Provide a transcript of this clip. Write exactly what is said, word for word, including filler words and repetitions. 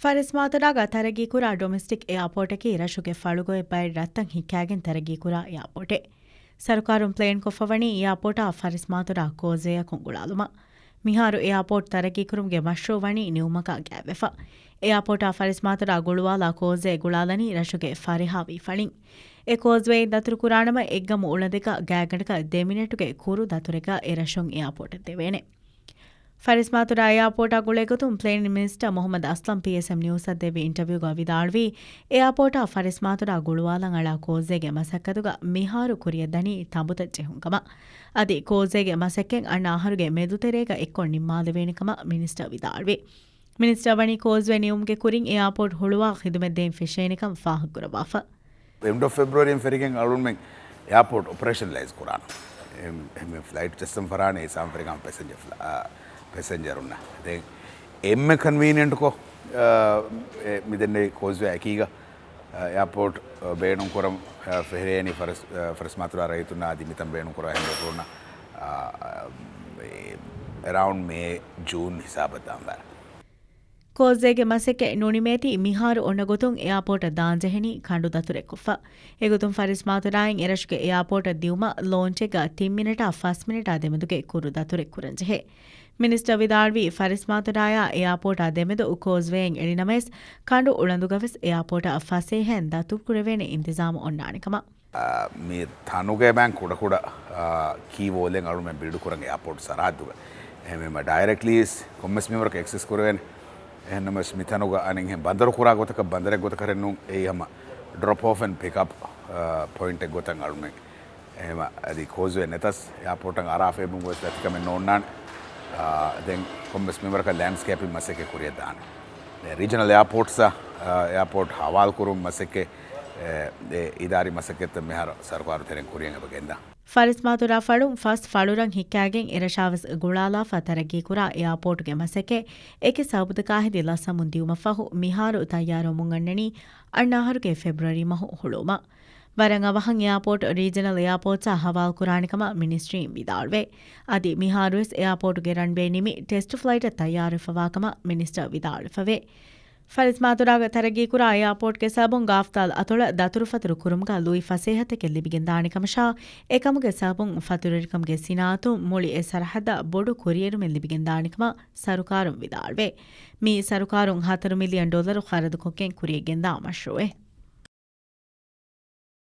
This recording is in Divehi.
ފަރިސްމާތޮޑާގަ ތަރައްގީކުރާ ޑޮމެސްޓިކް އެއާޕޯޓަކީ ރަށުގެ ފަޅުގޮތް ބައެއް ރަށްތައް ހިއްކާގެން ތަރައްގީކުރާ އެއާޕޯޓެއް. ސަރުކާރުން ޕްލޭންކޮށްފަވަނީ އެއާޕޯޓާ ފަރިސްމާތޮޑާ ކޯޒްވޭއަކުން ގުޅާލުމަށް. މިހާރު އެއާޕޯޓް ތަރައްގީކުރުމުގެ މަޝްރޫއު ވަނީ ނިމުމަކާ ގާތްވެފަ. އެއާޕޯޓާ ފަރިސްމާތޮޑާ ގުޅުވާލާ ކޯޒްވޭ ގުޅާލަނީ ރަށުގެ ފަރިހާވީ ފަޅިން. އެ ކޯޒްވޭއިން ދަތުރުކުރާނަމަ އެއްގަމު އުޅަނދެއްގަ ގާތްގަނޑަކަށް ދެ މިނެޓުގެ ކުރު ދަތުރެއްގަ އެ ރަށުން އެއާޕޯޓަށް ދެވޭނެ. ފަރިސްމާތޮޑާ އެއާޕޯޓާ ގުޅޭގޮތުން ޕްލޭނިން މިނިސްޓަރ މުހައްމަދު އަސްލަމް ޕީއެސްއެމް ނިއުސަށް ދެއްވި އިންޓަވިއުގަ ވިދާޅުވީ، އެއާޕޯޓާ ފަރިސްމާތޮޑާ ގުޅުވާލަން އަޅާ ކޯޒްވޭގެ މަސައްކަތުގަ މިހާރު ކުރިއަށް ދަނީ ތަނބުތައް ޖެހުން ކަމަށް. އަދި ކޯޒްވޭގެ މަސައްކަތް އަންނަ އަހަރުގެ މެދުތެރޭގަ އެއްކޮށް ނިންމާލެވޭނެ ކަމަށް މިނިސްޓަރ ވިދާޅުވި. މިނިސްޓަރ ވަނީ ކޯޒްވޭ ނިމުމުގެ ކުރިން އެއާޕޯޓް ހުޅުވާ ޚިދުމަތް ދޭން ފެށޭނެކަން ފާހަގަކުރައްވާފަ. އެންޑް އޮފް ފެބްރުއަރީން ފެށިގެން އަޅުގަނޑުމެން އެއާޕޯޓް އޮޕަރޭޝަނަލައިޒް ކުރާނަން. އެ، އެ ފްލައިޓް ޖައްސަން ފަށާނެ އެ ސާމް ފެށިގެން ޕެސެންޖަ ފްލަ-، އާ، ޕެސެންޖަރުންނަށް. ދެން އެންމެ ކޮންވީނިއެންޓްކޮށް، އާ، އެ، މިދެންނެވި ކޯޒްވޭ އެކީގަ، އާ، އެއާޕޯޓް، އާ، ބޭނުންކުރަން، އާ، ފެށޭނީ ފަރިސް-، އާ، ފަރިސްމާތޮޑާ ރައްޔިތުންނާ އަދި މިތަން ބޭނުންކުރާ ހިނދު އަތޮޅުންނަށް، އާ، އެ، އެރައުންޑް މޭ، ޖޫން ހިސާބަށް ދާންވާ. ކޯޒްވޭގެ މަސައްކަތް ނުނިމޭތީ މިހާރު އޮންނަ ގޮތުން އެއާޕޯޓަށް ދާންޖެހެނީ ކަނޑު ދަތުރެއްކޮށްފަ. އެގޮތުން ފަރިސްމާތޮޑާއިން އެރަށުގެ އެއާޕޯޓަށް ދިއުމަށް ލޯންޗެއްގަ ތިން މިނެޓާ ފަސް މިނެޓާ ދެމެދުގެ ކުރު ދަތުރެއް ކުރަންޖެހޭ. މިނިސްޓަރ ވިދާޅުވީ، ފަރިސްމާތޮޑާއާ އެއާޕޯޓާ ދެމެދު ކޯޒްވޭއެއް އެޅިނަމަވެސް، ކަނޑު އުޅަނދުގަވެސް އެއާޕޯޓަށް ފަސޭހައިން ދަތުރުކުރެވޭނެ އިންތިޒާމު އޮންނާނެ ކަމަށް. އާ، މި ތަނުގެ ބައިން ކުޑަކުޑަ، އާ، ކީ ވޯލެއް އަޅުމެން ބިލްޑް ކުރަން އެއާޕޯޓް ސަރަހައްދުގަ. އެހެންވީމަ ޑައިރެކްޓްލީ ކޮންމެސް މިންވަރަކަށް އެކްސެސް ކުރެވޭނެ. އެހެންނަމަވެސް މިތަނުގަ އަނެއްހެން ބަނދަރު ކުރާ ގޮތަކަށް ބަނދަރެއް ގޮތަކަށް ނޫން. އެއީ ހަމަ ޑްރޮޕް އޮފް އެންޑް ޕިކް އަޕް، އާ، ޕޮއިންޓެއް ގޮތަށް އަޅުމެން. އެހެންވީމަ އަދި ކޯޒްވޭ ނެތަސް އެއާޕޯޓަށް އަރާ ފޭބުން ގޮސް ދަތިކަމެއް ނޯންނާނެ. އާ، ދެން ކޮންމެސް މިންވަރަކަށް ލޭންޑްސްކޭޕިން މަސައްކަތް ކުރިއަށް ދާނެ. ރީޖަނަލް އެއާޕޯޓްސް، އާ، އެއާޕޯޓް ހަވާލު ކުރުން މަސައްކަތް، އެ، އެ، އިދާރީ މަސައްކަތްތައް މިހާރު ސަރުކާރު ތެރެއިން ކުރިއަށް އެބަ ގެންދާ. ފަރިސްމާތޮޑާ ފަޅުން ފަސް ފަޅުރަށް ހިއްކާގެން އެރަށާވެސް ގުޅާލާފަ ތަރައްގީކުރާ އެއާޕޯޓުގެ މަސައްކަތް އެކި ސަބަބުތަކާ ހެދި ލަސްއަމުން ދިއުމަށްފަހު މިހާރު ތައްޔާރުވަމުން އަންނަނީ އަންނަ އަހަރުގެ ފެބްރުއަރީ މަހު ހުޅުވުމަށް. ވަރަށް އަވަހަށް އެއާޕޯޓް ރީޖަނަލް އެއާޕޯޓްސްއާ ހަވާލުކުރާނެ ކަމަށް މިނިސްޓްރީން ވިދާޅުވޭ. އަދި މިހާރުވެސް އެއާޕޯޓުގެ ރަންވޭ ނިމި ޓެސްޓް ފްލައިޓަށް ތައްޔާރުވެފަވާ ކަމަށް މިނިސްޓަރ ވިދާޅުވެފަވޭ. ފަރިސްމާތޮޑާގަ ތަރައްގީކުރާ އެއާޕޯޓްގެ ސަބަބުން ގާފްތާލް އަތޮޅަށް ދަތުރުފަތުރު ކުރުމުގަ ލުއި ފަސޭހަތަކެއް ލިބިގެންދާނެ ކަމަށާ، އެކަމުގެ ސަބަބުން ފަތުރުވެރިކަމުގެ ސިނާއަތުން މުޅި އެ ސަރަހައްދަށް ބޮޑު ކުރިއެރުމެއް ލިބިގެންދާނެ ކަމަށް ސަރުކާރުން ވިދާޅުވޭ. މީ ސަރުކާރުން ހަތަރު މިލިއަން ޑޮލަރު ޚަރަދުކޮށްގެން ކުރިއަށްގެންދާ މަޝްރޫއެއް.